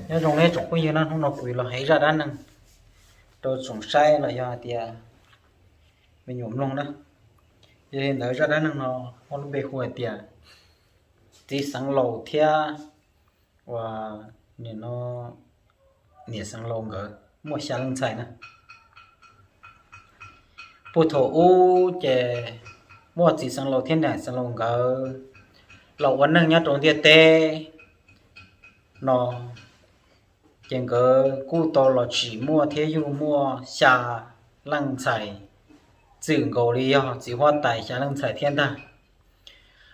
Nyob zoo nej tsoom phooj ywg na, hnub no kuv los hais zaj dab neeg rau tsoom saib los yog hais tias me nyuam mloog na. Yog li ntawd zaj dab neeg no muaj lub npe hu hais tias txiv xeev laus thiab uas nim no niam xeev laus nkawd muaj xya leej ntxhais na. Puag thaum ub ces muaj txiv xeev laus thiab niam xeev laus nkawd los ua neej nyob rau ntiaj teb no, ces nkawd kuj tau los tsim muaj thiab yug muaj xya leej ntxhais, txwm nkaus li yog txiv huab tais xya leej ntxhais thiab ntag.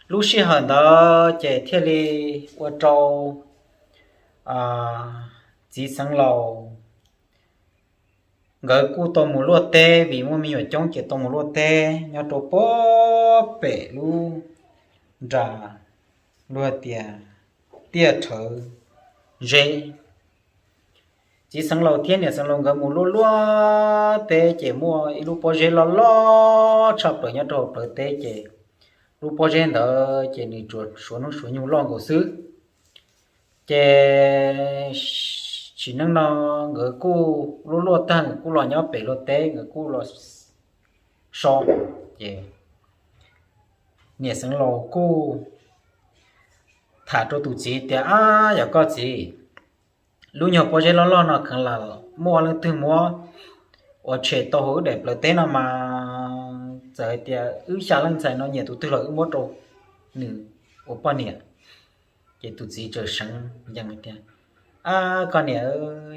Lub sij hawm ntawd ces thiaj li ua rau txiv xeev laus nkawd kuj tau mus luaj teb, vim muaj me nyuam coob ces tau mus luaj teb nyob rau puag pem lub nra luag tias tiaj rhawv zeb. Txiv xeev laus thiab niam xeev laus nkawd mus luaj luaj teb ces muaj ib lub pob zeb loj loj tshaj plaws nyob rau hauv plawv teb ces lub pob zeb ntawd ces nws tsuas suav hnub suav nyoog loj nkaus xwb. Ces sim neej no nkawd kuj luaj luaj tag, nkawd kuj los nyob pem luag teb, nkawd kuj los so. Ces niam xeev laus kuj tham rau tus txiv tias, Ab, yog koj txiv, lub nyuag pob zeb loj loj no kheev lam muaj leej twg muab ua tshem tau hauv wb daim plawv teb no mas txawm hais tias wb xya leej ntxhais no nyiam tus twg los wb muab rau nws ua poj niam. Ces tus txiv txawm seev yees tias, Ab, koj niam,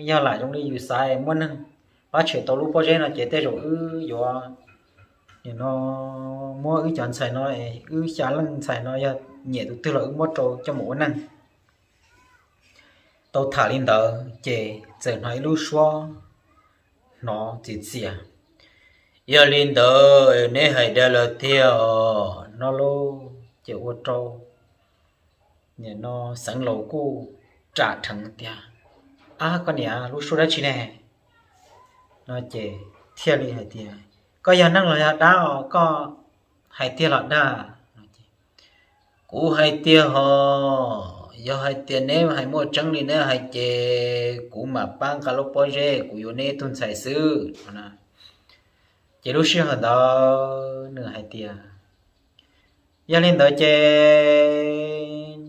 yog lam zoo li yus xav muaj neeg pab tshem tau lub pob zeb no ces tej zaum wb yuav, nim no muab wb cov ntxhais no, wb xya leej ntxhais no yog nyiam tus twg los wb muab rau coj mus ua neej. Tau tham li ntawd ces txawm hnov ib lub suab hnov txias txias, Yog li ntawd neb hais dag lawm tiag os no lauj. Ces ua rau nim no xeev laus kuj ram dheev tias, Ab, koj niam, lub suab dab tsi ne? No ces thiaj li hais tias, Koj yog neeg los yog dab os, koj hais tiag los dag? Kuv hais tiag hos, yog hais tias neb hais muaj tseeb li neb hais ces kuv mam pab nqa lub pob zeb, kuv yuav neb ib tug ntxhais xwb. Ces lub sij hawm ntawd nws hais tias, Yog li ntawd ces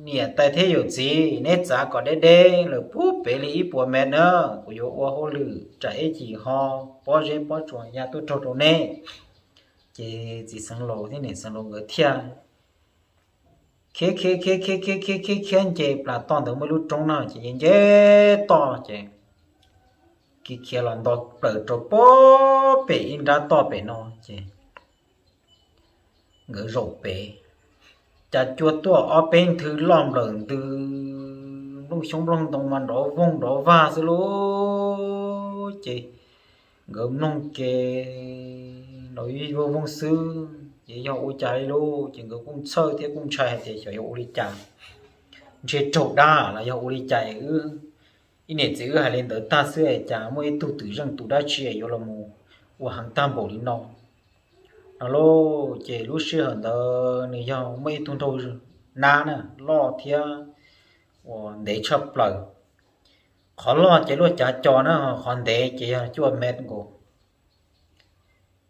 niam tais thiab yawm txiv, neb txav kom deb deb lawm puag pem li ib puas mev na, kuv yuav ua hauj lwm tsam ib chim ho pob zeb pob tsuas ya tuaj raug rau neb. Ces txiv xeev laus thiab niam xeev laus nkawd thiaj khiav khiav khiav khiav khiav khiav khiav khiav nce plas toj ntawd muaj ib lub roob no ces nce nce toj ces khiav khiav los nto plaws rau puag pem ib nrab toj pem no ces nkawd zaum pem, cas cua tuaj ob peb nthwv loj nplawm ntws, nplooj xyoob nplooj ntoo mas nrov voog nrov vag xwb lauj. Ces nkawd mloog ces nrov vig voog voog xwb ces yog ua cas li lauj. Ces nkawd kuj txhawj thiab kuj ntshai hais tias xyov yog ua li cas, ntshe raug dab los yog ua li cas wb. Ib niam txiv wb hais li ntawd tag xwb cas muaj ib tug twm zeej tus dab tsi yuav los mus ua heev tag npaum li no no lauj. Ces lub sij hawm ntawd nws yog muaj ib tug nraug nab na, loj thiab uas ntev tshaj plaws. Qhov loj ces luaj cav co na, qhov ntev ces yog cuaj mev nkaus.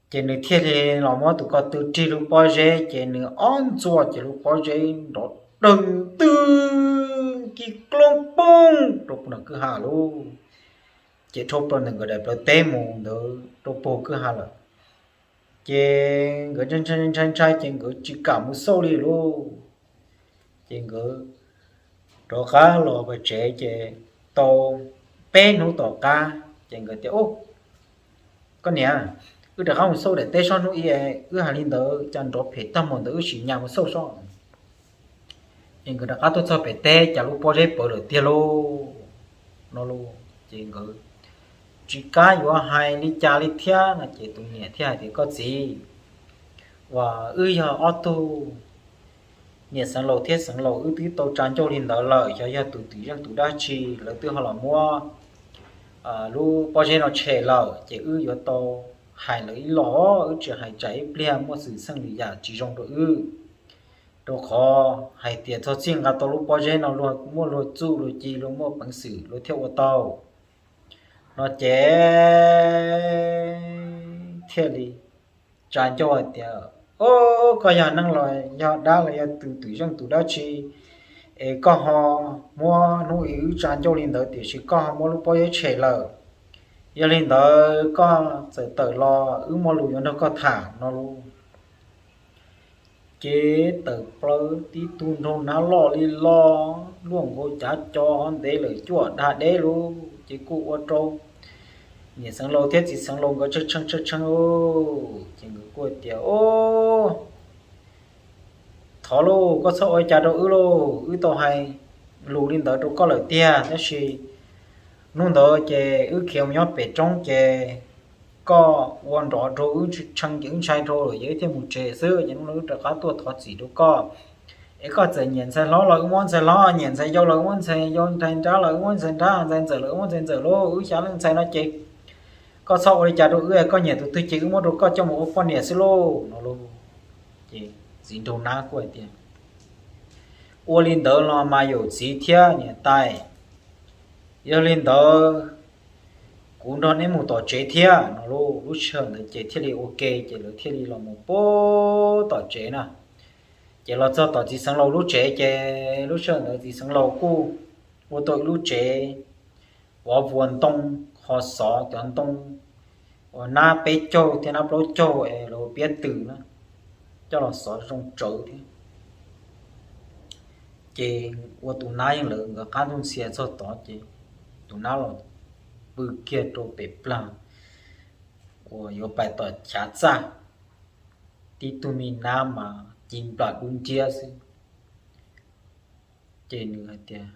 Ces nws thiaj li los muab tus ko tw rig lub pob zeb ces nws ob ntxuaj ces lub pob zeb nrov dawg ntwg kis kloog poog rau puag nram kwj ha lauj. Ces dhau plaws ntawm nkawd daim plawv teb mus ntawd rau puag kwj ha lawm. Ces nkawd ntshai ntshai ntshai ces nkawd tsis kam mus xauj li lauj. Ces nkawd rov qab los pem tsev ces tau peb hnub tom qab ces nkawd tias, Koj niam, wb rov qab mus xauj daim teb sob hnub ib, wb hais li ntawd cas nrov phem tag mus ntawd, wb sim nyas mus xauj sob. Ces nkawd rov qab tuaj txog pem teb cas lub pob zeb pawv lawm tiag lauj no lauj. Ces nkawd tsis kam yuav hais li cas li thiab no ces tus niam thiaj hais tias, Koj txiv, uas wb yog ob tug niam xeev laus thiab xeev laus wb twb tau tsa ncauj li ntawd lawm, xyov yog tus twm zeej tus dab tsi lawv twb ho los muab lub pob zeb no tshem lawm ces wb yuav tau hais lawv ib los, wb tsis hais tsam ib pliag muaj xwm txheej lwm yam tsis zoo rau wb. rau qhov hais tias txog txij nqa tau lub pob zeb no luag muaj luag txuj luag ci, luag muaj peev xwm luag thiaj ua tau. No ces thiaj li tsa ncauj hais tias, Au, koj yog neeg los yog dab los yog tus twm zeej tus dab tsi es koj ho muab hnub ib wb tsa ncauj li ntawd tiam sis koj ho muab lub pob zeb tshem lawm? Yog li ntawd koj txawm tawm los wb muaj lus yuav nrog koj tham, no lauj. Ces tawm plaws tib tug nraug nab loj li loj, luaj nkaus cav co, ntev lawm cuaj dag deb lauj. Ces kuj ua rau niam Xeev Laus thiab txiv Xeev Laus nkawd tshee tshee tshee tshee lauj. Ces nkawd kuj tias, Au, thov lauj, koj txhob ua li cas rau wb lauj, wb tau hais lus li ntawd rau koj lawm tiag, tab sis hnub ntawd ces wb khiav mus nyob pem roob ces koj ua nrov rau wb tshee ces wb ntshai dhau lawm ces wb thiaj mus tsev xwb, ces hnub no wb rov qab tuaj thov txim rau koj. Es koj txawm nyiam ntxhais hlob los wb muab ntxhais hlob, nyiam ntxhais yau los wb muab ntxhais yau, ntxhais nrab los wb muab ntxhais nrab, ntxhais ntxawm los wb muab ntxhais ntxawm lauj. Wb xya leej ntxhais no ces koj txhob ua li cas rau wb, koj nyiam tus twg ces wb muab rau koj coj mus ua poj niam xwb lauj, no lauj. Ces txiv nraug nab kuj hais tias, Ua li ntawd los mas yawm txiv thiab niam tais, yog li ntawd kuv nrog neb mus tom tsev thiab, no lauj. Lub sij hawm ntawd ces thiaj li ua ke ces lawv thiaj li los mus pub tom tsev na. Ces los txog tom txiv Xeev Laus lub tsev ces lub sij hawm ntawd txiv Xeev Laus kuj ua tau ib lub tsev uas vuas ntoo, ho xov cov ntoo uas nab peb caug thiab nab plaub caug es lawv piab tws na, coj los xov zoo tsawv thiab. Ces ua tus nab yeej lawv nkawd qab ntuj ntxhia txog tod ces tus nab los pw kiag rau pem plag uas yuav pais tom chav txaj, tib tug me nab mas ci nplam dub nciab xwb. Ces nws hais tias,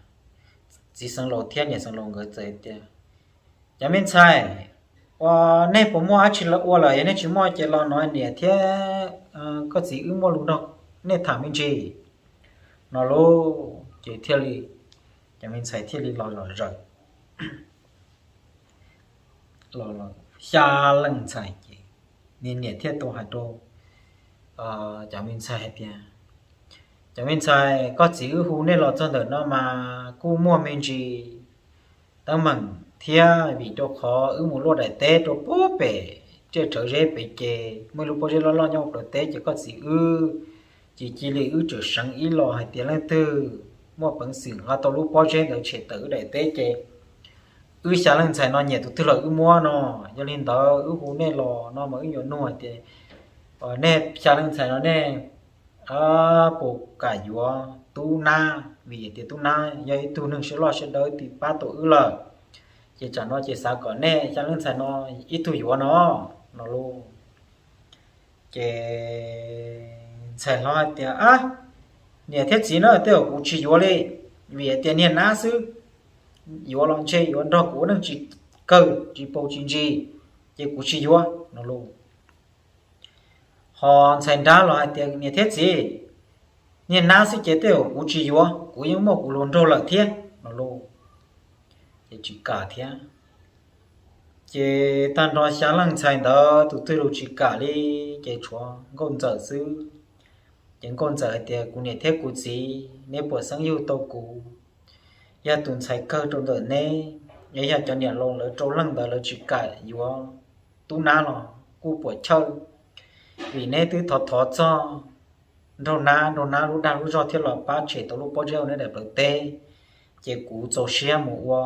txiv Xeev Laus thiab niam Xeev Laus nkawd txawm hais tias, Cov me ntxhais, ua, nej puas muaj dab tsi ua lawm? Yog nej tsis muaj ces los no niam thiab koj txiv wb muaj lus nrog nej tham me ntsis, no lauj. Ces thiaj li, cov me ntxhais thiaj li los zom zaws los los xya leej ntxhais ces niam thiaj tau hais rau cov me ntxhais hais tias, Cov me ntxhais, koj txiv wb hu nej los txog ntawm no mas kuj muaj me ntsis teeb meem thiab, vim rau qhov wb mus luaj daim teb rau pem tsiaj rhawv zeb pem ces muaj ib lub pob zeb loj loj nyob hauv plawv teb ces koj txiv wb ces cia li wb tseem seev ib los hais tias leej twg muaj peev xwm nqa tau lub pob zeb ntawd tshem tawm wb daim teb ces wb xya leej ntxhais no nyiam tus twg los wb muab no. Yog li ntawd wb hu nej los no mas wb yuav nug hais tias nej xya leej ntxhais no nej puas kam yuav tub nab, vim tias tub nab yog ib tug neeg siab loj siab dawb twb pab tau wb lawm. Ces tsam no ces xav kom nej xya leej ntxhais no ib tug yuav no, no lauj. Ces ntxhais hlob hais tias, Ab, niam thiab txiv na, tej zaum kuv tsis yuav li, vim hais tias niag nab xwb, yuav los ntshe yuav nrog kuv ua neej tsis kawg, tsis paus tsis ntsis, ces kuv tsis yuav, no lauj. Ho ntxhais nrab los hais tias, Niam thiab txiv, niag nab xwb ces tej zaum kuv tsis yuav, kuv yeej muaj kuv hluas nraug lawm thiab, no lauj. Ces tsis kam thiab. Ces tag nrho xya leej ntxhais ntawd tus twg los tsis kam li, ces tshuav nkauj ntxawm xwb. Ces nkauj ntxawm hais tias, Kuv niam thiab kuv txiv, neb puas xeeb yug tau kuv, yog tus ntxhais kawg rau ntawm neb. Yog cov niam laus lawv rau leej ntawd lawv tsis kam yuav tub nab los kuj puam chawj, vim neb twb thov thov txog nraug nab, nraug nab lub dag lub zog thiaj los pab tshem tau lub pob zeb hauv neb daim plawv teb. Ces kuv txaus siab mus ua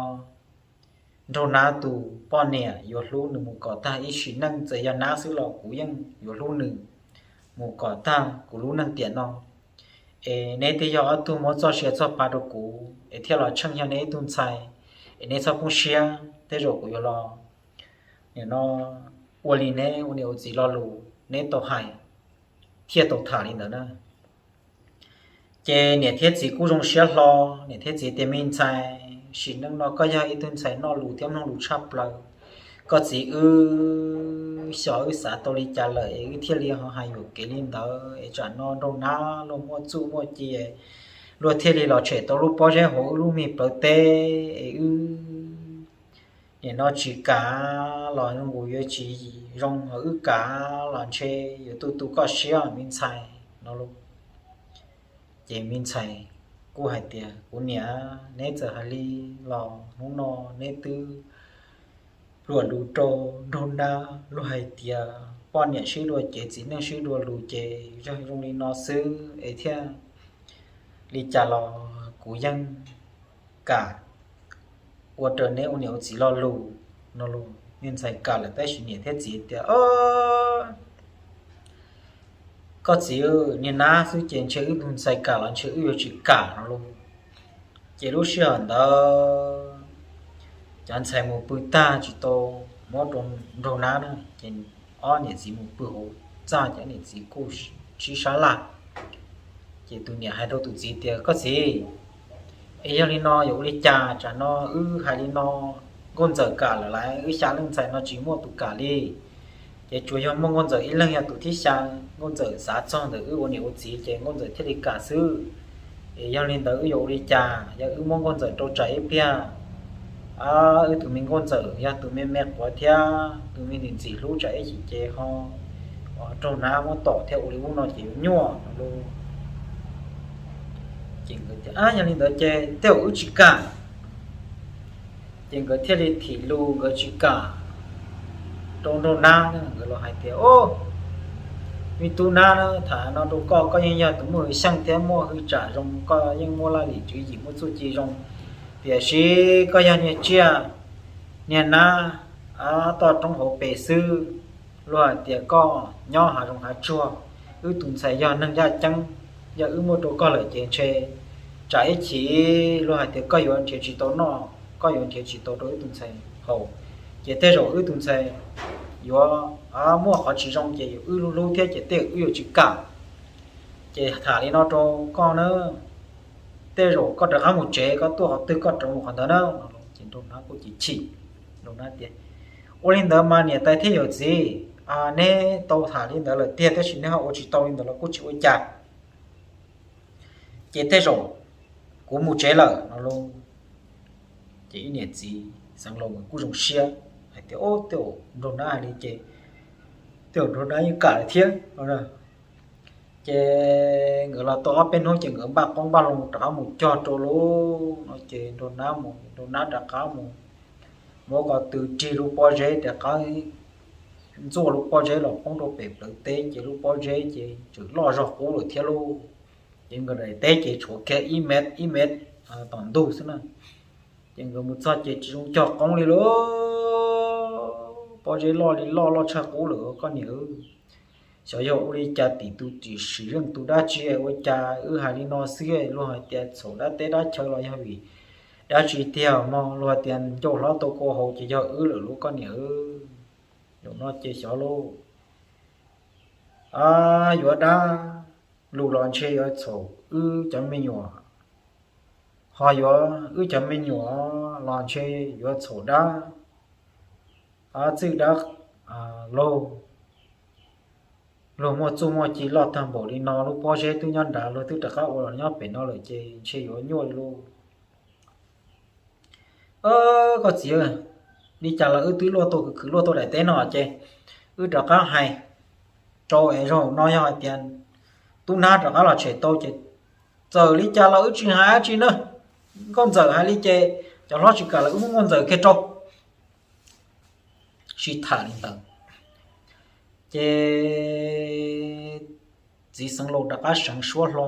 nraug nab tus poj niam yuav hlub nws mus kom tag ib sim neej, txawm yog nab xwb los kuv yeej yuav hlub nws mus kom tag kuv lub neej tiam no. Es neb twb yog ob tug muab txoj sia txoj pa rau kuv es thiaj los tsheej yog neb ib tug ntxhais, es neb txhob poob siab, tej zaum kuv yuav los nim no ua li neb ua niam ua txiv lo lus neb tau hais thiaj tau tham li ntawd na. Ces niam thiab txiv kuj zoo siab hlo, niam thiab txiv tias, Me ntxhais, sim neej no koj yog ib tug ntxhais noj lus thiab mloog lus tshaj plaws. Koj txiv wb xyov wb xav tau li cas lawm es wb thiaj li ho hais yuam kev li ntawd es tsam no nraug nab luag muaj txuj muaj ci, luag thiaj li los tshem tau lub pob zeb hauv wb lub me plawv teb es wb nim no tsis kam los zoo, kuv yuav tsis zoo, ho wb kam los ntshe yuav tu tu koj siab me ntxhais no lauj. Ces me ntxhais kuj hais tias, kuv niam, neb txawm hais li los hnub no neb twb luam lus rau nraug nab luag hais tias poj niam sib dua cev txiv neej sib dua lus ces yog zoo li no xwb es thiaj li cas los kuv yeej kam ua raws neb ua niam ua txiv lo lus no los. Niag ntxhais kam lawm tab sis niam thiab txiv tias, o, koj txiv, niag nab xwb ces ntshe wb tug ntxhais kam los ntshe wb yuav tsis kam no los. Ces lub sij hawm ntawd cov ntxhais mus pw tag tsis tau muab rau nraug nab na, ces ob niam txiv mus pw hauv txaj ces niam txiv kuj sib sab laj. Ces tus niam hais rau tus txiv tias, koj txiv, es yog li no yuav ua li cas? Tsam no wb hais li no, nkauj ntxawm kam lawm lawm, wb xya leej ntxhais no tsis muaj tus kam li. Ces tsuas yog muaj nkauj ntxawm ib leeg yog tus thib xya, nkauj ntxawm xav txog ntawm wb ua niam ua txiv ces nkauj ntxawm thiaj li kam xwb. Es yog li ntawd wb yuav ua li cas? Yog wb muab nkauj ntxawm rau tsam ib pliag, wb tus me nkauj ntxawm yog tus me me quav thiab tus me ntxim ntxim hlub tsam ib chim ces ho raug nab muab tom thiab ua li ub no ces yuav nyuaj lauj. Ces nkawd tias, yog li ntawd ces tej zaum wb tsis kam. Ces nkawd thiaj li thim lus nkawd tsis kam rau nraug nab. Nkawd los hais tias, o, me tub nab, tham no rau koj, koj yeej yog tus muaj hwj xyeej thiab muaj hwj tsam zoo, koj yeej muaj laj lim tswv yim muaj txuj ci zoo, tiam sis koj yog niag tsiaj niag nab toj roob hauv pes xwb. Luag hais tias koj nyob hav zoov hav tsuag, wb tus ntxhais yog neeg yaj ceeb, yog wb muab rau koj lawm ces ntshe tsam ib chim luag hais tias koj yuav nrhiav tsis tau noj, koj yuav nrhiav tsis tau rau wb tus ntxhais haus, ces tej zaum wb tus ntxhais yuav muaj qhov tsis zoo ces wb hlub hlub thiab ces tej zaum wb yuav tsis kam. Ces tham li no rau koj na, tej zaum koj rov qab mus tsev, koj tuaj qhov twg koj rov mus qhov ntawd na. Ces nraug nab kuj chim chim, nraug nab tias, ua li ntawd mas niam tais thiab yawm txiv, neb tau tham li ntawd lawm tiag tab sis neb ho ua tsis tau li ntawd los kuj tsis ua cas, ces tej zaum kuv mus tsev lawm no lauj. Ces ib niam txiv xeev laus nkawd kuj zoo siab hais tias, o, tej zaum nraug nab hais li ces tej zaum nraug nab yeej kam lawm thiab. Ces nkawd los tau ob peb hnub ces nkawd npaj qoob npaj loo rov qab mus cog rau lauj no ces nraug nab mus, nraug nab rov qab mus muab ko tw rig lub pob zeb rov qab, ntxuaj lub pob zeb los poob rau pem plawv teb ces lub pob zeb ces tseem loj zog qub lawm thiab lauj. Ces nkawd daim teb ces tshuav kiag ib mev ib mev tom ntug xwb na. Ces nkawd mus txog ces tsis zoo cog qoob li lauj, pob zeb loj li loj, loj tshaj qub lawm koj niam. Xyov yog ua li cas tim tus tim sim zeej tus dab tsi ua cas wb hais li no xwb, luag hais tias txhaum dab teb dab chaw los yog vim dab tsi tiag mog, luag hais tias ncauj hlob tau kua haus ces yog wb lawm lauj koj niam. Zaum no ces xyov lauj, yuav dab lus los ntshe yuav txhaum wb cov me nyuam, ho yuav wb cov me nyuam los ntshe yuav txhaum dab, txwj dab laug. Luag muaj txuj muaj ci loj tag npaum li no, lub pob zeb twb nyob nrad luag twb rov qab ua los nyob pem no lawm ces ntshe yuav nyuaj li lauj. Koj txiv, li cas los wb twb luaj tau, khwv khwv luaj tau daim teb no ces wb rov qab hais rau es zaum no yog hais tias tub nab rov qab los tshem tau ces txawm li cas los wb tsis hais dab tsi na. Nkauj ntxawm hais li ces cov hlob tsis kam los wb muab nkauj ntxawm kiag rau. Sib tham li ntawd ces txiv xeev laus rov qab seev suab hlo,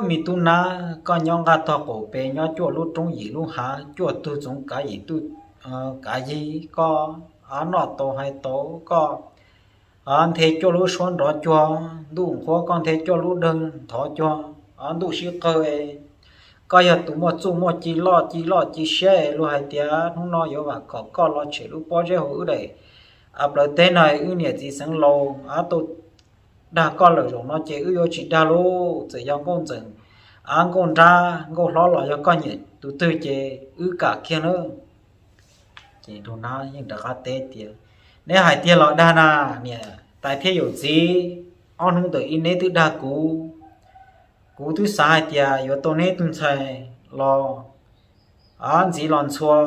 me tub nab, koj nyob nqaj tog qaum pes nyob cuaj lub roob yim lub hav, cuaj tug txoov kav yim tug kav yig, koj noj tau hais tau, koj nthe cuaj lub suab nrov cuag, ntuj nqhuab koj nthe cuaj lub dawg nthov cuag, ntuj sib qawg. Koj yog tus muaj txuj muaj ci loj ci loj ci siab, luag hais tias hnub no yuav vam khom koj los tshem lub pob zeb hauv wb daim plawv teb no, wb niam txiv xeev laus tau dag koj lawm, zaum no ces wb yuav tsis dag lauj. Txawm yog nkauj ntxawm, av nkauj nrab nkauj hlob los yog koj nyiam tus twg ces wb kam kiag nawb. Ces nraug nab yeej rov qab teb tias, neb hais tiag los dag na, niam tais thiab yawm txiv, ob hnub ntawm ib neb twb dag kuv. Kuv twb xav hais tias yuav tau neb tug ntxhais los ntxiv los ntxhua,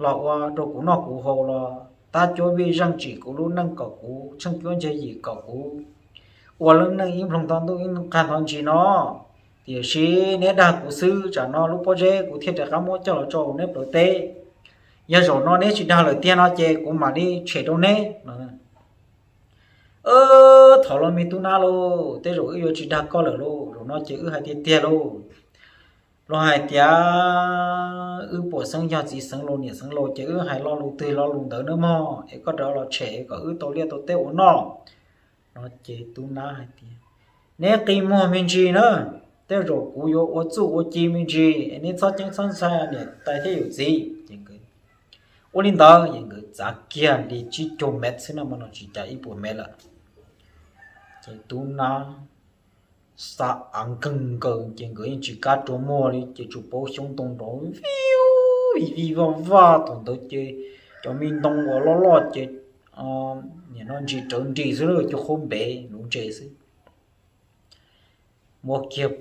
los ua rau kuv noj kuv haus, los tab cuab vij zeej tsim kuv lub neej kom kuv tsheej cuab ntse yim kom kuv ua lub neej ib nploog tau ntuj ib nqag tau ntsis no, tiam sis neb dag kuv xwb, tsam no lub pob zeb kuv thiaj rov qab muab coj los tso neb plawv teb. Yog zaum no neb tsis dag lawm tiag no ces kuv mam li tshem rau neb. Thov los me tub nab lauj, tej zaum wb yuav tsis dag koj lawm lauj, zaum no ces wb hais tiag tiag lauj. Luag hais tias wb puas xeeb yog txiv xeev laus niam xeev laus ces wb hais lo lus twg lo lus ntawd nawb mog, es koj rov los tshem kom wb tau liaj tau teb ua noj. No ces tub nab hais tias, neb qi muag me ntsis na, tej zaum kuv yuav ua txuj ua ci me ntsis es neb txhob ceeb txhob ntshai niam tais thiab yawm txiv. Ua li ntawd ces nkawd txav kiag li tsib caug mev xwb no mas no tsis cas ib puas mev lawm. Ces tub nab xa av nkeeg nkaws ces nkawd yeej tsis kam rua muag li ces tsuas pauv xyoob ntoo nrov vij vij vaj vaj thaum ntawd ces cov me ntoo uas loj loj ces nim no ntsis rawv nris xwb, cov qhaub npev nuv ntses xwb. Muab kiag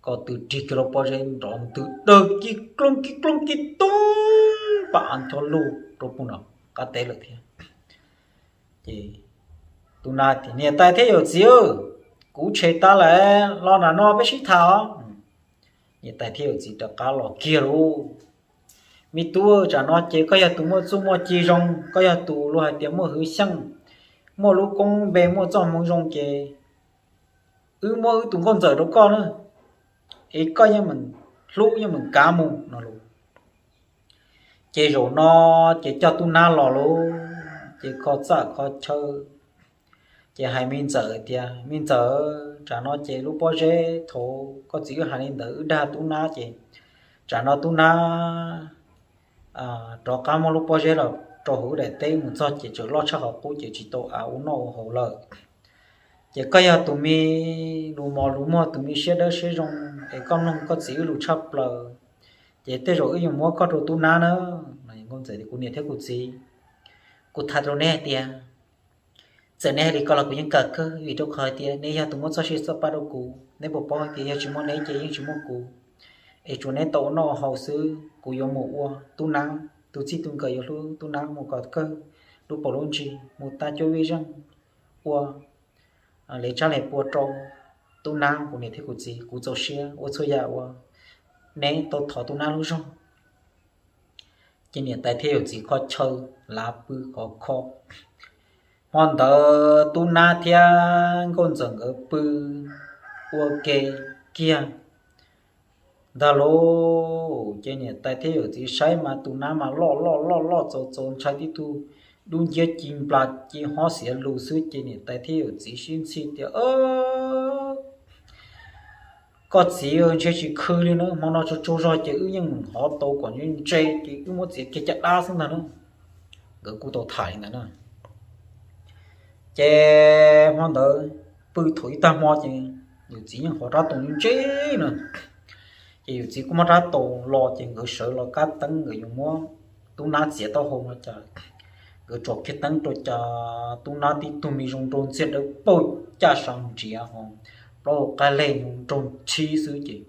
ko tw rig kiag lub pob zeb nrov ntws dawg kib kloog kib kloog kib toob pam av ncho lug rau puag nram qab teb lawm thiab. Ces tub nab tias, niam tais thiab yawm txiv, kuv tshem tas lawm, los nram no peb sib tham os. Niam tais thiab yawm txiv rov qab los kiag lauj. Me tub, tsam no ces koj yog tus muaj txuj muaj ci zoo, koj yog tus luag hais tias muaj hwv xyeej, muaj lub koob npe muaj txoj hmoov zoo ces wb muab wb tus nkauj ntxawm rau koj na, es koj yeej meem hlub yeej meem kav mus no lauj. Ces zaum no ces coj tub nab los lauj, ces kho txaj kho chaw, ces hais me ntxawm tias, me ntxawm, tsam no ces lub pob zeb thaum koj txiv wb hais li ntawd wb dag tub nab ces tsam no tub nab rov qab muab lub pob zeb los rau hauv wb daim teb mus txog ces tseem loj tshaj qhov qub ces tsis tau av ua noj ua haus lawm. Ces koj yog tus me lus mos lus muag, tus me siab dawb siab zoo, es koj mloog koj txiv wb lus tshaj plaws, ces tej zaum wb yuav muab koj rau tub nab na. Nkauj ntxawm tias, kuv niam thiab kuv txiv, kuv tham rau neb hais tias txawm neb hais li ko los kuv yeej kawm kawg, vim rau qhov hais tias neb yog tus muab txoj sia txoj pa rau kuv. Neb puas paub hais tias yog tsis muaj neb ces yeej tsis muaj kuv, es tsuas neb tau ua noj ua haus xwb. Kuv yuav mus ua tub nab, tus txij tus nkawm yuav hlub tub nab mus kom kawg lub paus lub ntsis, mus tas cuab vij zeej, ua le tsab le pua rau tub nab, kuv niam thiab kuv txiv. Kuv txaus siab ua txhua yam uas neb tau thov tub nab lub zog. Ces niam tais thiab yawm txiv kho chaw lav pw khov kho. Hmo ntawd tub nab thiab nkauj ntxawm nkawd pw ua ke kiag ntag lauj. Ces niam tais thiab yawm txiv saib mas tus nab mas loj loj loj loj txaus txaus ntshai tib tug dub nciab ci nplas ci hob xiav lus xwb. Ces niam tais thiab yawm txiv sib ntxhi tias, koj txiv, ntshe tsis khw li na, hmo no tsaug tsaug zog ces wb yeej hov tau kom ntse ntse ces wb muab txiav kiag caj dab xwb ntag na. Nkawd kuj tau tham li ntawd na. Ces hmo ntawd pw thaum ib tag hmo ces yawm txiv yeej hov rab taus ntse ntse na. Ces yawm txiv kuj muab rab taus los ces nkawd sawv los kab teeb, nkawd yuav muab tub nab txiav taub hau no ces nkawd tsom kiag teeb rau ces tub nab tib tug me zoo nraug ntxiag dawb paug caj sav nriav ho plaub hau qab leg nraug nrog nrog xwb ces,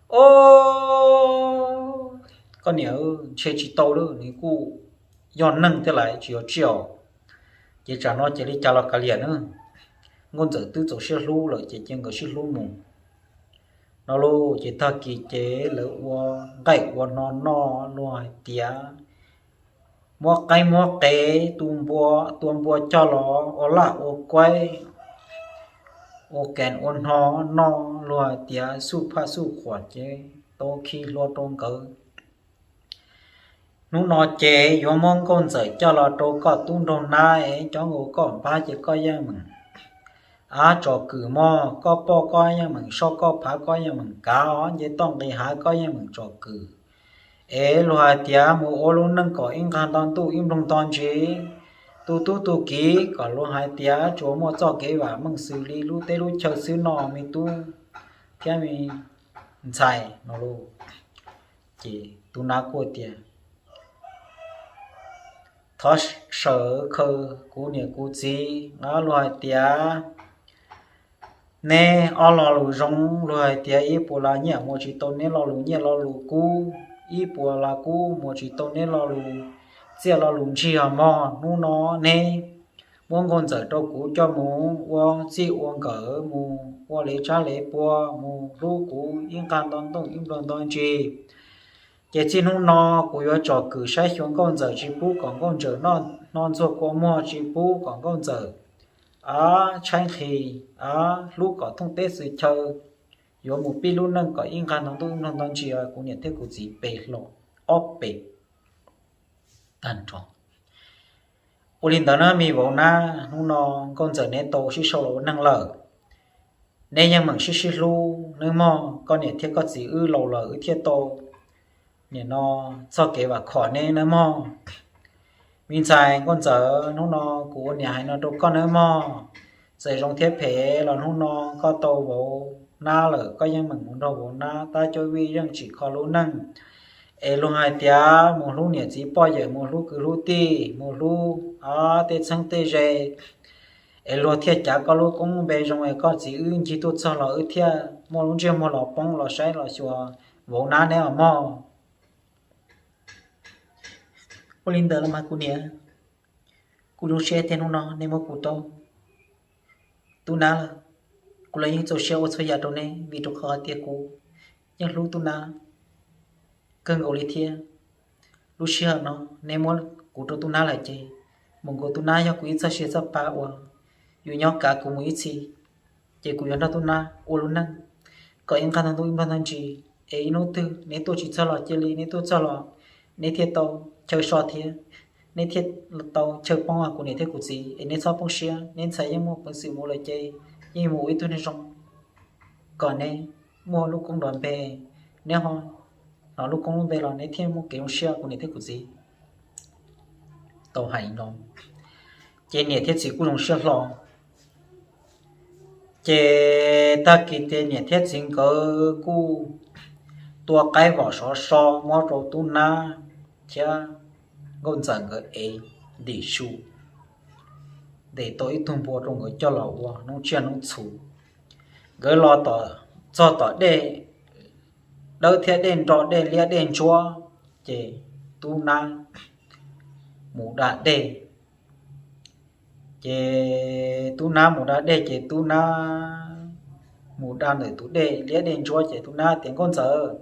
o, koj niam, ntshe tsis tau lawm, nws kuj yog neeg thiab lawm tsis yog tsiaj os. Ces tsam no ces li cas los kav liam na, nkauj ntxawm twb txaus siab hlub lawm ces cia nkawd sib hlub mus no lauj. Ces tag kis ces lawv ua nqaij ua hno noj, luag hais tias muab qaib muab qe, tua npua coj los ua laj ua kuaib, ua kas ua hno noj, luag hais tias xuj phaj xuj khuam ces tau khi hlua rau nkawd. Hnub no ces yuav muab nkauj ntxawm coj los rau koj tub nraug nab es cov nkaus koj npab ces koj yeej meem av tsom kwm mog, koj poj koj yeej meem soj, koj phav koj yeej meem kav os, nce toj nqis hav koj yeej meem tsom kwm. Es luag hais tias mus ua lub neej kom ib nqag nto ntuj ib nploog nto ntsis, tu tub tu kiv kom luag hais tias tsuas muaj txoj kev vam meej xws li lub teb lub chaw xwb no me tub thiab me ntxhais no lauj. Ces tub nab kuj tias, thov sawv khaws kuv niam kuv txiv, luag hais tias neb ob lo lus zoo, luag hais tias ib puas las nyiaj muas tsis tau neb lo lus nyiaj lo lus kub, ib puas las kub muas tsis tau neb lo lus txiaj lo lus ntsig os mog. Hnub no neb muab Nkauj Ntxawm rau kuv coj mus ua txij ua nkawm, mus ua lev tsab lev pua, mus hlub kuv ib nqag nto ntuj ib nplog nto ntsis. Ces txij hnub no kuv yuav tsom kwm saib xyuas Nkauj Ntxawm, tsis pub kom Nkauj Ntxawm noj hno ntxuag kua muag, tsis pub kom Nkauj Ntxawm a tshaib nqhis, a hlub kom thooj teb xwm chaw, yuav mus pib lub neej kom ib nqag nto ntuj ib nplog nto ntsis, kuv niam thiab kuv txiv pem hlo ob pem tag nrho. Ua li ntawd na me vauv nab, hnub no Nkauj Ntxawm neb tau sib sau los ua neej lawm, neb yeej meem sib sib hlub nawb mog. Koj niam thiab koj txiv wb laus lawm wb thiaj tau nim no txoj kev vam khom neb nawb mog. Me ntxhais Nkauj Ntxawm, hnub no kuv ua niam hais no rau koj nawb mog. Txawm zoo thiab phem los hnub no koj tau vauv nab lawm, koj yeej meem mus nrog vauv nab tab cuab vij zeej tsim kho lub neej. Es luag hais tias mus hlub niam txiv poj yawm, mus hlub kwv hlub tij, mus hlub tej txheeb tej ze, es luag thiaj cav koj lub koob npe zoo, es koj txiv wb ncig tuaj txog los wb thiaj muaj lub ntsej muag los poob los saib los xyuas vauv nab neb os mog. Ua li ntawd los mas kuv niam, kuv zoo siab tias hnub no nej muab kuv tau tub nab lawm. Kuv los yeej txaus siab ua txhua yam rau neb, vim rau qhov hais tias kuv yeej hlub tub nab kawg nkaus li thiab. Lub sij hawm no neb muab kuv rau tub nab lawm ces mus nkaus tub nab yog kuv ib txoj sia txoj pa uas yuav nyob kav kuv mus ib txhis. Ces kuv yuav nrog tub nab ua lub neej kom ib nqag nto ntuj ib nplog nto ntsis, es ib hnub twg neb tuaj tsis txog los cia li, neb tuaj txog los neb thiaj tau chaw so thiab, neb thiaj tau chaw poob kuv niam thiab kuv txiv, es neb txhob poob siab, neb ntxhais yeej muaj peev xwm mus lawm ces yeej mus ua ib tug neeg zoo, kom neb muaj lub koob nrov npe, neb ho hnov lub koob lub npe los neb thiaj muaj kev zoo siab kuv niam thiab kuv txiv. Tau hais li no ces niam thiab txiv kuj zoo siab hlo. Ces tag kis ces niam thiab txiv nkawd kuj tua qaib vom sov so muab rau tub nab thiab Nkauj Ntxawm nkawd ev ntim su, ntes tau ib tug npua rau nkawd coj los ua hnub tsiaj hnub txhu. Nkawd los txog tom dej dawb thiab dej nro, dej liab dej ntsuab, ces tub nab mus da dej. Ces tub nab mus da dej ces tub nab mus da ntawm tus dej liab dej ntsuab ces tub nab tias, Nkauj Ntxawm,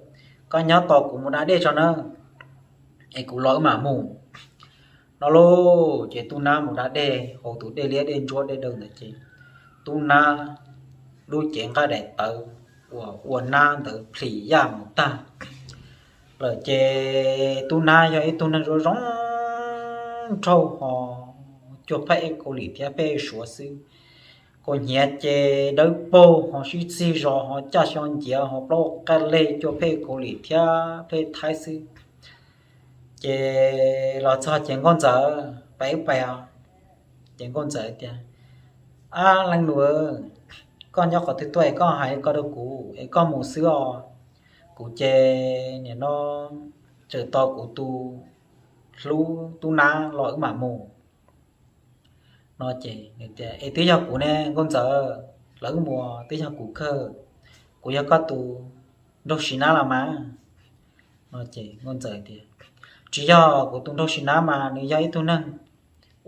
koj nyob tos kuv mus da dej tso nawb, es kuv los wb mam mus, no lauj. Ces tub nab mus da dej hauv tus dej liab dej ntsuab dej dawb ntawd ces tub nab lub cev nqaij daim tawv uas ua nab ntawd plhis yaj mus tag lawm ces tub nab yog ib tug neeg zoo zoo nraug ho cuag phaj ej Kaus Lim thiab phaj ej Suav xwb. Kaus hniav ces dawb paug ho sib txig zos ho caj xyov nciav ho plaub nqaij leg cuag phaj ej Kaus Lim thiab phaj ej Thaib xwb. Ces los txog ces, Nkauj Ntxawm, pais wb pais os. Ces Nkauj Ntxawm tias, Ab leej nus, koj nyob qhov twg tuaj es koj hais ko rau kuv es koj mus xwb os. Kuv ces nim no tseem tos kuv tus hlub tub nab los wb mam mus, no ces, Es twb yog kuv ne Nkauj Ntxawm, los wb mus, twb yog kuv kawg, kuv yog koj tus nraug Sis Nab los mas, no ces Nkauj Ntxawm tias, Tsis yog kuv tus nraug Sis Nab mas, nws yog ib tug neeg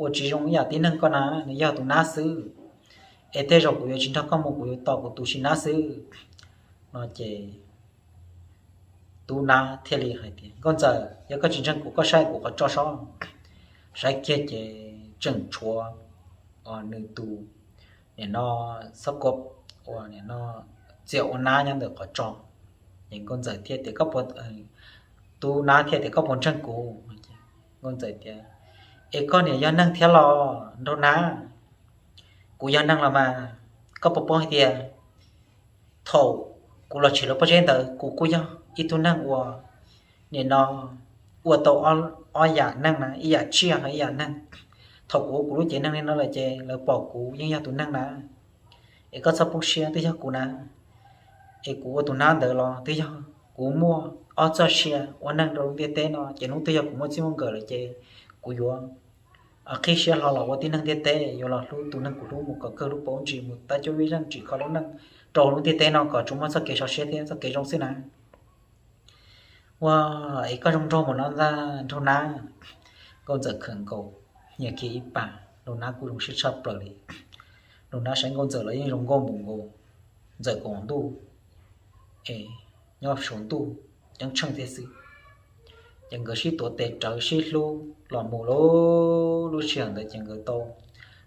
uas tsis zoo ib yam tib neeg koj na, nws yog tus nab xwb. Es tej zaum kuv yuav tsis nrog koj mus, kuv yuav tos kuv tus Sis Nab xwb, no ces tub nab thiaj li hais tias, Nkauj Ntxawm, yog koj tsis ntseeg kuv, koj saib kuv qhov tso sob. Saib kiag ces tseem tshuav nws tus, nim no, xob kua, ua nim no, txias ua nab nyob ntawm qhov tso. Ces Nkauj Ntxawm thiaj tias, Koj puas, tub nab thiaj tias, Koj puas ntseeg kuv? Nkauj Ntxawm tias, Es koj niam yog neeg thiab los nraug nab? Kuv yog neeg los mas, koj puas paub hais tias thaum kuv los tshwm lawv pob zeb ntawd kuv kuj yog ib tug neeg uas nim no ua tau ob yam neeg na, ib yam tsiaj ho ib yam neeg. Thaum kuv ua kuv lub cev neeg li no lawm ces lawv pom kuv yeej yog tus neeg na. Es koj txhob poob siab, twb yog kuv na. Es kuv ua tus nab ntawd los twb yog kuv muaj ob txoj sia ua neeg rau lub ntiaj teb no ces hnub twg yog kuv muaj txij muaj nkawm lawm ces kuv yuav qhib siab hlo los ua tib neeg ntiaj teb, yuav los hlub tus neeg kuv hlub mus kom kawg lub paus ntsis mus tab cuab vij zeej tsim kho lub neej rau lub ntiaj teb no kom tsuas muaj txoj kev sov siab thiab txoj kev zoo xwb na. Ua, es koj zoo nraug mus no ntag nraug nab. Nkauj Ntxawm khawm nkaus, nyiam kiag ib pas. Nraug Nab kuj zoo siab tshaj plaws li. Nraug Nab saib Nkauj Ntxawm los yeej zoo nkauj npaum nkaus Ntxawm kaum ntuj es nyob saum ntuj ceeb tsheej thiab xwb. Ces nkawd sib tuav tes rawv sib hlub los mus lub, lub sij hawm ntawd ces nkawd tau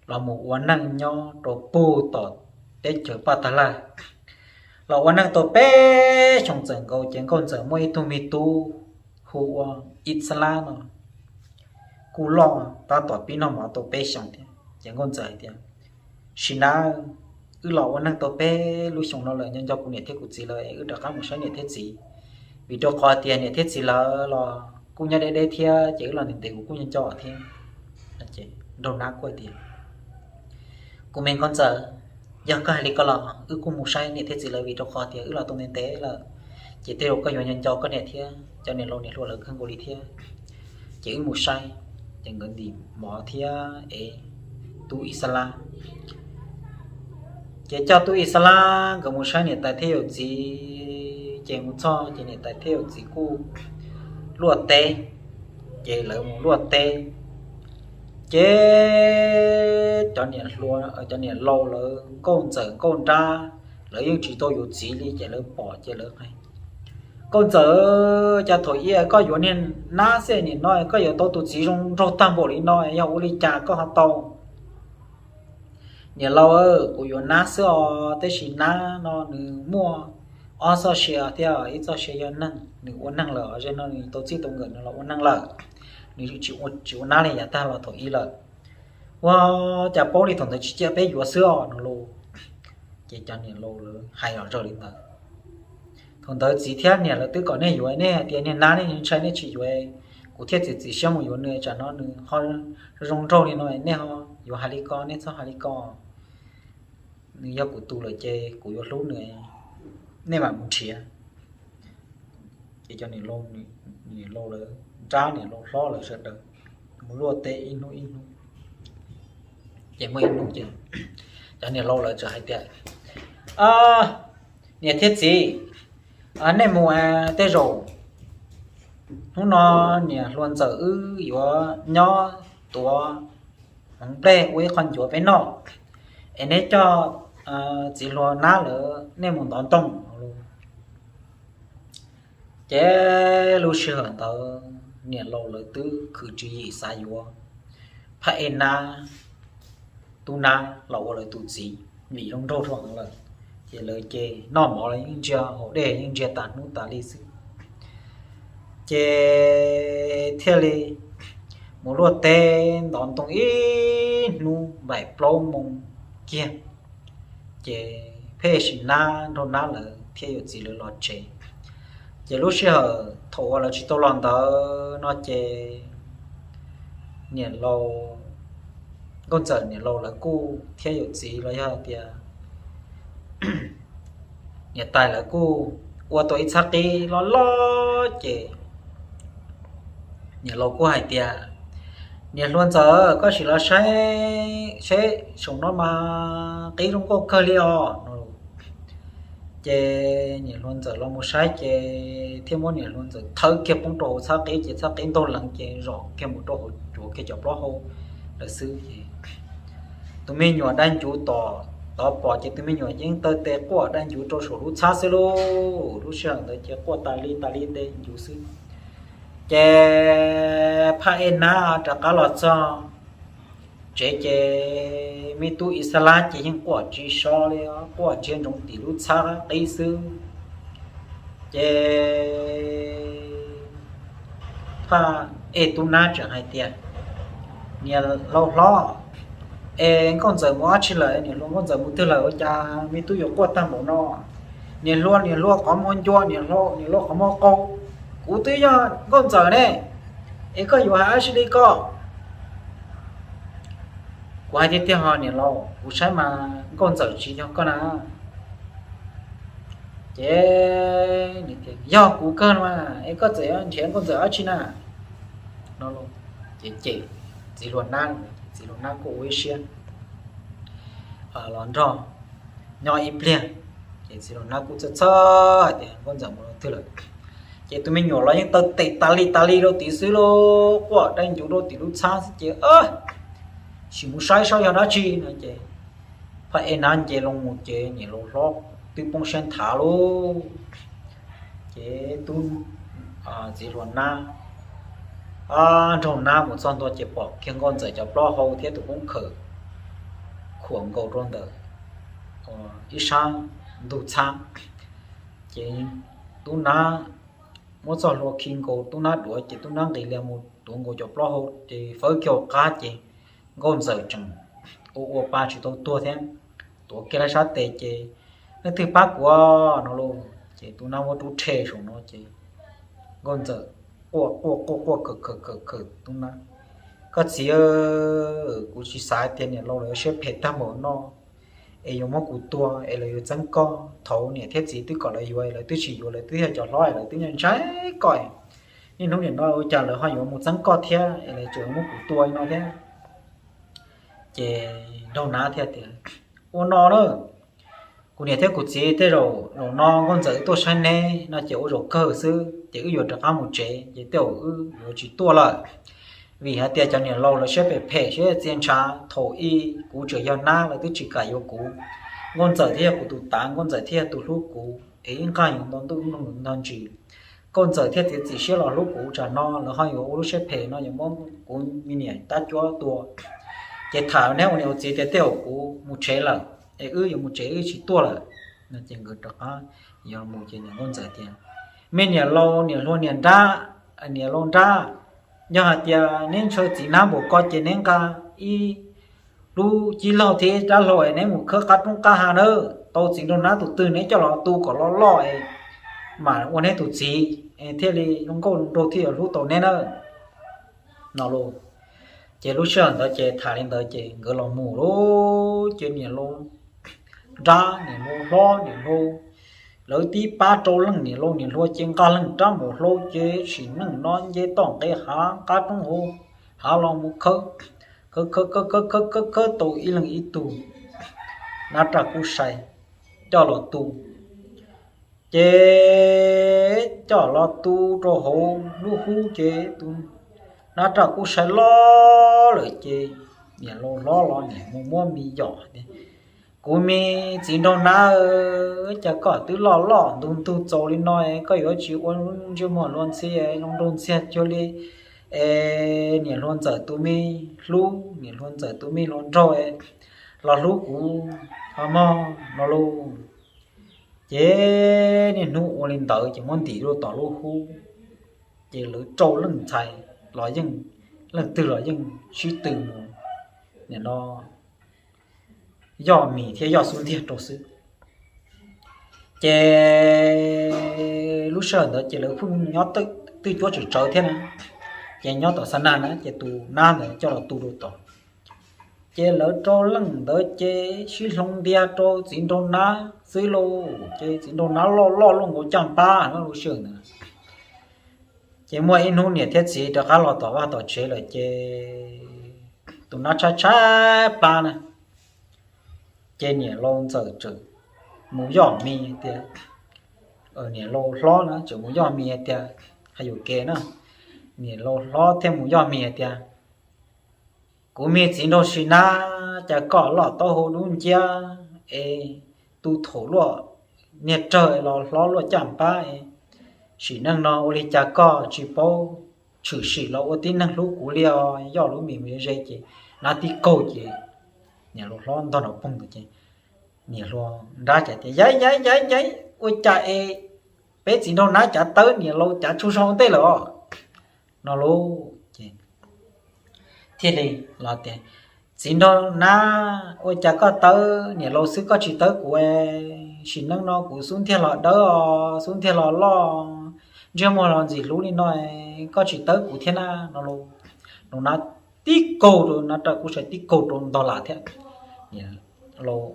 los mus ua neej nyob rau puag tom teb chaws Paj Tag Laj. Los ua neej tau peb xyoos txawm nkaus ces Nkauj Ntxawm muaj ib tug me tub hu ua Ib Xab Lab no kuj loj tab tom pib noj mov tau peb xyoos thiab. Ces Nkauj Ntxawm hais tias, Sim Nab, wb los ua neej tau peb lub xyoos no lawm, nyob nco kuv niam thiab kuv txiv lawm, wb rov qab mus saib niam thiab txiv, vim rau qhov tias niam thiab txiv lawv los kuj nyob deb deb thiab, ces wb los ntev ntev kuv kuj nyob nco thiab. Nraug Nab kuj hais tias, Kuv me Nkauj Ntxawm, yog koj hais li ko los wb kuj mus saib niam thiab txiv lawv, vim rau qhov tias wb los tau ntev ntev lawm, ces tej zaum koj yuav nco nco koj niam thiab cov niam laus niam hluas lawv kawg nkaus li thiab. Ces wb mus saib. Ces nkawd ntim mov thiab es tub Ib Xab Lab, ces coj tub Ib Xab Lab nkawd mus saib niam tais thiab yawm txiv. Ces mus txog ces niam tais thiab yawm txiv kuj luaj teb. Ces lawv mus luaj teb, ces cov niam laus lawv Nkauj Ntxawm Nkauj Nrab lawv yeej tsis tau yuav txiv li, ces lawv pom ces lawv hais, Nkauj Ntxawm, cas thaum ub koj yuav niag nab xwb, nim no koj yuav tau tus txiv zoo nraug tag npaum li no, yog ua li cas koj ho tau? Niam laus, kuv yuav nab xwb os, tab sis nab no nws muaj ob txoj sia thiab, ib txoj sia yog neeg, nws ua neeg lawm, ze no nws tau txij tau nkawm nws los ua neeg lawm, nws tsis ua nab li yav tag los thaum ub lawm. Ua cas paub li thaum ntawd tsis cia peb yuav xwb os no los. Ces cov niam laus lawv hais zom zaws li ntawd. Thaum ntawd txiv thiab niam lawv twb kom nej yuav, nej hais tias niag nab nej ntshai nej tsis yuav, kuv thiaj txiav txim siab mus yuav nws, tsam no nws ho zoo nraug li no, nej ho yuav hais li ko, nej txhob hais li ko. Nws yog kuv tus lawm ces kuv yuav hlub nws, nej mam mus nrhiav. Ces cov niam laus, niam laus lawv, Nrab niam laus hlob lawv sawv daws mus luaj teb ib hnub ib hnub. Ces muaj ib hnub ces cov niam laus lawv txawm hais tias, Niam thiab txiv, nej mus, tej zaum hnub no niam hluas Ntxawm wb yuav nyob tuav hmoov nplej ua ib qho ncuav peb noj, es neb coj txiv hluas Nab lawv nej mus ntov ntoo. Ces lub sij hawm ntawd niam laus lawv twb khwv tswv yim xav yuav Phaj Ej Nab, Tub Nab los ua lawv tus txiv, vim zoo nraug dhau heev lawm. Ces lawv ces noj mov los yeej ntsia, haus dej yeej ntsia tas hnub tas li xwb. Ces thiaj li mus luaj teb ntov ntoo ib hnub npaim plaub moo kiag, ces Phaj Ej Nab, Nraug Nab lawv thiab yawm txiv lawv los tsev. Ces lub sij hawm thaum uas lawv tsis tau los ntawd no ces niam laus, Nkauj Ntxawm niam laus lawv kuj thiab yawm txiv los yog tias niam tais lawv kuj ua tau ib txhab qib loj loj ces niam laus kuj hais tias, Niam hluas Ntxawm, koj sim los saib seb saum no mas qib zoo nkauj kawg li os no. Ces niam hluas Ntxawm los mus saib ces thiaj muab niam hluas Ntxawm thawb kiag poob rau hauv txhab qib ces txhab qib ntaug leev ces zom kiag mus rau hauv, cuav kiag cov plaub hau lawm xwb ces tus me nyuam dai ncuv tom tod pom ces tus me nyuam yeej taw tes quaj dai ncuv rau saum lub txhab xwb lauj. Lub sij hawm ntawd ces quaj tas li tas li tes ncuv xwb. Ces Phaj Ej Nab rov qab los txog tsev ces me tub Ib Xab Lab ces yeej quaj tsis so li, quaj ntsia ntsoov tim lub txhab qib xwb. Ces Phaj Ej Tub Nab tseem hais tias, Niam laus hlob, es Nkauj Ntxawm mus dab tsi lawm? Niam hluas Nkauj Ntxawm mus twg lawm ua cas me tub yuav quaj tag npaum no? Niam hluas, niam hluas qhov muag ncua, niam hluas, niam hluas qhov muag qau, kuv twb yog Nkauj Ntxawm ne, es koj yuav hais dab tsi li ko? Kuv hais tiag tiag hos niam laus, kuv saib mas Nkauj Ntxawm tsis yog koj na. Ces, Yog kuv kawg no mas es koj txawm yuav nrhiav Nkauj Ntxawm dab tsi na? No ces cem txiv hluas Nab, txiv hluas Nab kuj ua ib siab los nrog nyob ib pliag. Ces txiv hluas Nab kuj txhawj txhawj hais tias Nkauj Ntxawm mus rau twg lawm. Ces tus me nyuam los yeej taw tes tas li tas li rau tid xwb lauj, quaj dai ncuv rau tim lub txhab xwb ces, sim mus saib saib yog dab tsi no ces phaj ej nab nce loo mus ces niam laus hlob twb poob siab nthav lauj. Ces tub txiv hluas nab nrog nab mus txog ntua ces pom kiag nkauj ntxawm cov plaub hau thiab tus koob khawm khuam nkaus rau ntawm ib sab ntug txhab. Ces tub nab muab txoj hlua khi nkaus tub nab duav ces tub nab nqis lias mus duav nkaus cov plaub hau ces fawb kiag hauv qab ces nkauj ntxawm tseem ua ua pa tsis tau tuag thiab, tuav kiag lawv sab tes ces, Leej twg pab kuv? No lauj. Ces tub nab muab rub rhe saum no ces nkauj ntxawm quaj quaj quaj quaj khawm khawm khawm khawm tub nab, Koj txiv, kuv tsis xav tias niam laus lawv siab phem tag npaum no es yuav muab kuv tua es lawv yuav txeeb koj. Thaum niam thiab txiv twb kom lawv yuav, lawv twb tsis yuav, lawv twb yog cov hlob, lawv twb ntshai koj. Niaj hnub nim no ua cas lawv ho yuav mus txeeb koj thiab es lawv tseem muab kuv tua li no thiab? Ces nraug nab thiaj tias, Ua no na, kuv niam thiab kuv txiv tej zaum zaum no nkauj ntxawm tuaj saib neb no ces ua zaum kawg xwb ces wb yuav rov qab mus tsev ces tej zaum wb yuav tsis tuaj lawm. Vim hais tias cov niam laus lawv siab phem phem siab txia ntshav, thaum ub kuv tseem yog nab lawv twb tsis kam yuav kuv. Nkauj ntxawm thiaj yog kuv tus tav, nkauj ntxawm thiaj yog tus hlub kuv es ib nqag yuav nto ntuj nto ntsis. Nkauj ntxawm thiaj txiav txim siab los hlub kuv, tsam no lawv ho yuav ua lub siab phem no yuav muab kuv me niam tab cuab tua. Ces tham neb ua niam ua txiv tias tej zaum kuv mus tsev lawm es wb yuav mus tsev wb tsis tuaj lawm no ces nkawd rov qab yuav mus ces niam nkauj ntxawm tias, Me niam laus niam hluas niam nrab, niam laus nrab, yog hais tias neb ntshaw txiv nab npaum ko ces neb nqa ib lub cib laug thiab ib rab hlau es neb mus khawb qab roob qab hav nawb, tau txiv nraug nab tus twg neb coj los tu kom loj loj es mam ua neb tus txiv es thiaj li zoo nkauj zoo nraug thiaj yuav hlub tau neb nawb no lauj. Ces lub sij hawm ntawd ces tham li ntawd ces nkawd los mus lauj, ces niam laus nrab niam laus hlob niam laus, lawv tib pab rau leej, niam laus niam hluas ces nqa leej rab npaum hlau ces sim neej no nce toj nqe hav qab roob hauv hav los mus khawb, khawb khawb khawb khawb khawb khawb tau ib leeg ib tug nab raj kub sai coj los tu. Ces coj los tu rau hauv lub hub ces tus nab raj kub sai loj lawm ces niam laus hlob los niam mus muab mis yom tias, Kuv me txiv nraug nab, cas koj twb loj loj ntug ntug txaus li no, koj yuav tsis ua ntsej muag luag ntxhi zoo nraug ntxiag cuag li es niam hluas ntxawm tus me hlub, niam hluas ntxawm tus me hluas nraug los hlub kuv ho mog no lauj. Ces niaj hnub ua li ntawd ces muab ntim rau tom lub hub, ces lawv rau leej ntxhais los yeej, leej twg los yeej sib tw mus nim no yoj mis thiab yoj xub ntiag rau xwb. Ces lub sij hawm ntawd ces lawv pheej nyob twj cuab tswm tsawv thiab na, ces nyob tom xa nag na ces tus nab ntawd coj los tu rau tod. Ces lawv rau leej ntawd ces sib hloov ntiag rau txiv nraug nab xwb lauj, ces txiv nraug nab loj loj luaj nkaus caj npab lub sij hawm ntawd. Ces muaj ib hnub niam thiab txiv rov qab los tom vaj tom tsev lawm ces tus nab tshaib tshaib plab na, ces niam laus ntxawm tseem mus yoj mis tias, niam laus hlob na tseem mus yoj mis tias, hais yuam kev na, niam laus hlob thiaj mus yoj mis tias, Kuv me txiv nraug sim nab, cas koj loj taub hau dub nciab es tu thaum luaj niag rawg los hlob luaj caj npab es sim neej no ua li cas koj tsis paub tshwm sim los ua tib neeg hlub kuv li os? Yoj lub mis mus ze ze ces nab tib kaug ces niam laus hlob ntog nrov poog ntawd ces niam hluas nrab cas tias, Yaiv yaiv yaiv yaiv, ua cas es peb txiv nraug nab cav tawb niam laus cav tsaug zog ua ntej lawm os no lauj. Ces thiaj li los tias, Txiv nraug nab, ua cas koj tawb niam laus xwb koj tsis tawb kuv? Sim neej no kuv xub ntiag los dawb os, xub ntiag los loj, ntsej muag los ntxim hlub li no, koj tsis tawb kuv thiab na no lauj. Nab tib kaug rau, nab raj kub sai tib kaug rau ntog lam thiab. Niam laus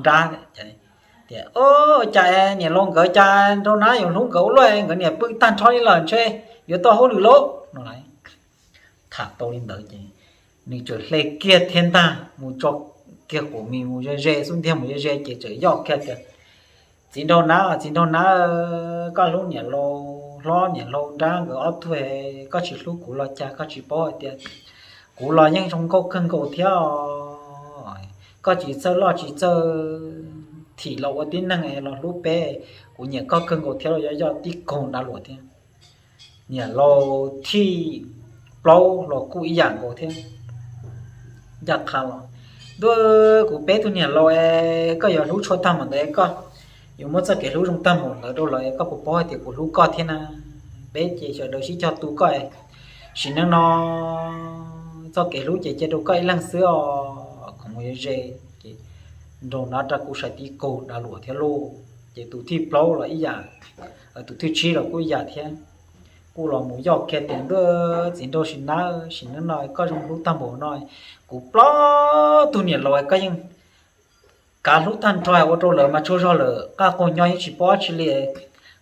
nrab tias, Ua cas niam laus nkawd cas nraug nab yuav hlub nkawd ua luaj, nkawd niam pw tag nrho li lawm ntshe yuav tau hauj lwm lauj no. Tham tau li ntawd ces nws txawm hle kiag thiab ntag mus tso kiag quav mis mus ze ze, xub ntiag mus ze ze ces txawm yoj kiag tias, Txiv nraug nab, txiv nraug nab, koj hlub niam laus hlob niam laus nrab nkawd ob tug, koj tsis hlub kuv los cas? Koj tsis paub hais tias Kuv los yeej zoo nkauj kawg nkaus thiab os. Koj tsis txawj loj tsis txawj thim los ua tib neeg los hlub peb, kuv nyiam koj kawg nkaus thiab los yog yoj tib kaug dav luam thiab. Niam laus thib plaub los kuj ib yam nkaus thiab. Ncaj qha los, ntuj, kuv peb tug niam laus es koj yuav hlub tshua tag npaum ntawd, koj yuav muab txoj kev hlub zoo tag npaum ntawd rau lawv, koj puas paub hais tias kuv hlub koj thiab na? Peb ces sawv daws sib cog tu koj. Sim neej no txoj kev hlub ces cia rau koj ib leeg xwb os, khoom mus yuav ze. Ces nraug nab raj kub sai tib kaug dav luam thiab lauj. Ces tus thib plaub los ib yam, tus thib tsib los kuj ib yam thiab. Kuj los mus yoj kiag tias, ntuj, txiv nraug sim nab, sim neej no koj zoo hlub tag npaum no, kuv plaub tug niam laus koj yeej kav hlub tag nrho ua rau lawv mas tsaug zog lawm, qab qaug nyob yeej tsis paub dab tsi li,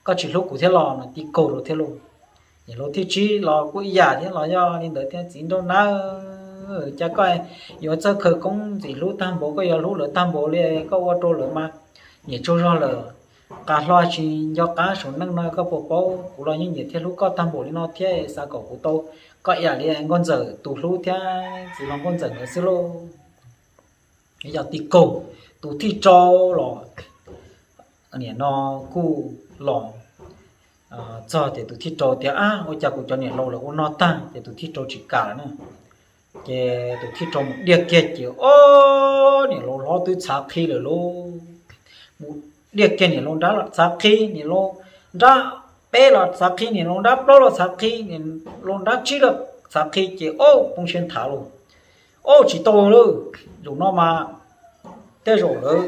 koj tsis hlub kuv thiab los? No tib kaug rau thiab lauj. Niam laus thib tsib los kuj ib yam thiab los yog li ntawd thiab, txiv nraug nab, cas koj yuav txawj khawv koob ntxim hlub tag npaum, koj yuav hlub lawv tag npaum li, koj ua rau lawv mas niam tsaug zog lawm, qab hlo tsis nco qab saum neej no, koj puas paub kuv los yeej nyiam thiab hlub koj tag npaum li no thiab, xav kom kuv tau koj ib yam li nkauj ntxawm tus hlub thiab txiv hluas nkauj ntxawm ntawd xwb lauj. Yog tib kaug, tus thib rau los, nim no kuj los txog ces tus thib rau tias, ab, ua cas kuv cov niam laus lawv ua no tag? Ces tus thib rau tsis kam lawm na. Ces tus thib rau mus diaj kiag ces, o, niam laus hlob twb txhav qhi lawm lauj. Mus diaj kiag niam laus nrab los txhav qhi, niam laus nrab peb los txhav qhi, niam laus nrab plaub los txhav qhi, niam laus nrab tsib los txhav qhi ces, o, poob siab nthav lauj. O, tsis tau lawm, zaum no mas tej zaum lawv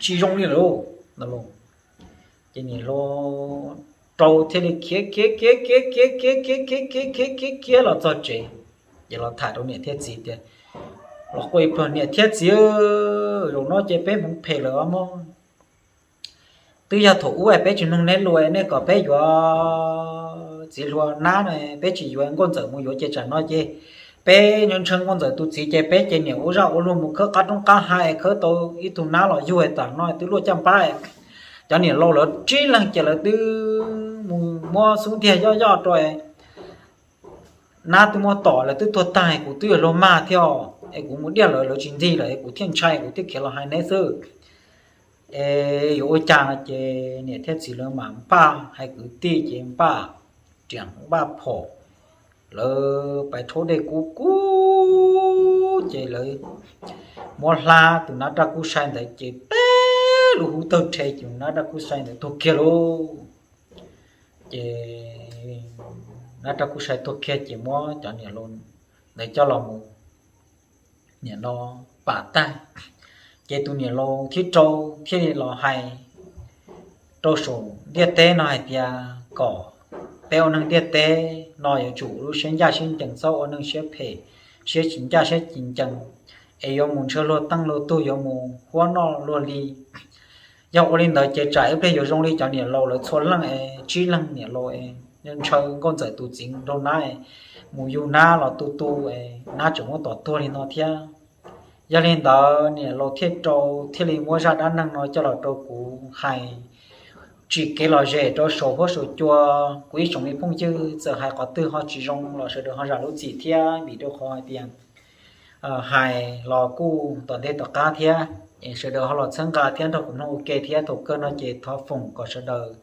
tsis zoo li lawm lauj. Ces niam laus rau thiaj li khiav khiav khiav khiav khiav khiav khiav khiav khiav khiav khiav los txog tsev, ces los tham rau niam thiab txiv tias, los quaj ib pliag, niam thiab txiv, zaum no ces peb hmoov phem lawm os mog. Twb yog thaum ub peb tsis mloog neb lus, nej kom peb yuav txiv hluas nab no, peb tsis yuav, nkauj ntxawm mus yuav ces tsam no ces peb ntshaw nkauj ntxawm tus txiv ces peb ces niam ua zaj ua luag mus khawb qab roob qab hav, khawb tau ib tug nab los yug, tam no twb luaj caj npab. Cov niam laus lawv tsib leeg ces lawv twb mus muab xub ntiag yoj yoj rau, nab twb muab tom, lawv twb tuag tag, kuv twb yuav luag mag thiab os, es kuv mus diaj lawv, lawv tsis ntxig lawm es kuv thiaj ntshai, kuv thiaj khiav los hais neb xwb. Es yuav ua cas no ces niam thiab txiv lawv mam npaj hais kwv tij ces npaj riam npaj phom, lawv pais rhaub dej kub kub ces lawv muab hlab tus nab raj kub sai ntawd ces teb lub hub tawg rhe ces nab raj kub sai ntawd tuag kiag lauj. Ces nab raj kub sai tuag kiag ces muab cov niam laus ntawd coj los mus, nim no pam tag. Ces tus niam laus thib rau thiaj li los hais rau saum ntiaj teb no hais tias kom peb ua neeg ntiaj teb no yuav tsum lub siab ncaj siab ncees, txhob ua neeg siab phem, siab tsis ncaj siab tsis ncees, es yuav mus ntshaw luag teej luag tug, yuav mus huab noj luag li. Yog ua li ntawd ces tsam ib pliag yuav zoo li cov niam laus lawv txhua leej es tsib leeg niam laus es ntshaw nkauj ntxawm tus txiv nraug nab, mus yug nab los tu tu, nab tseem muab tom tuag li no thiab. Yog li ntawd niam laus thib rau thiaj li muab zaj dab neeg no coj los rau kuv hais, tsim kev lom zem rau saum huab saum cua, kuv ib tsoom me phooj ywg txawm hais qhov twg ho tsis zoo los sawv daws ho zam lub txim thiab, vim rau qhov hais tias hais los kuj tom ntej tom qab thiab, es sawv daws ho los txhawb nqa thiab nrog kuv mloog ua ke thiab. Thaum kawg no ces thov foom kom sawv daws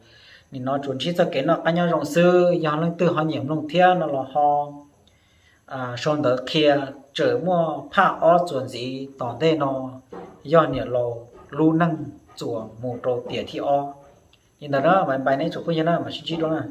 nim no tsuas ntsib txoj kev noj qab nyob zoo xwb. Yog leej twg ho nyiam mloog thiab no los ho sau ntawv qhia, tseem muaj phaj ob txuas ntxiv tom ntej no, yog niam laus lub neej txuas mus rau tiam thib ob. Li ntawd na, npais npais neb tsoom phooj ywg na, mam sib ntsib dua na.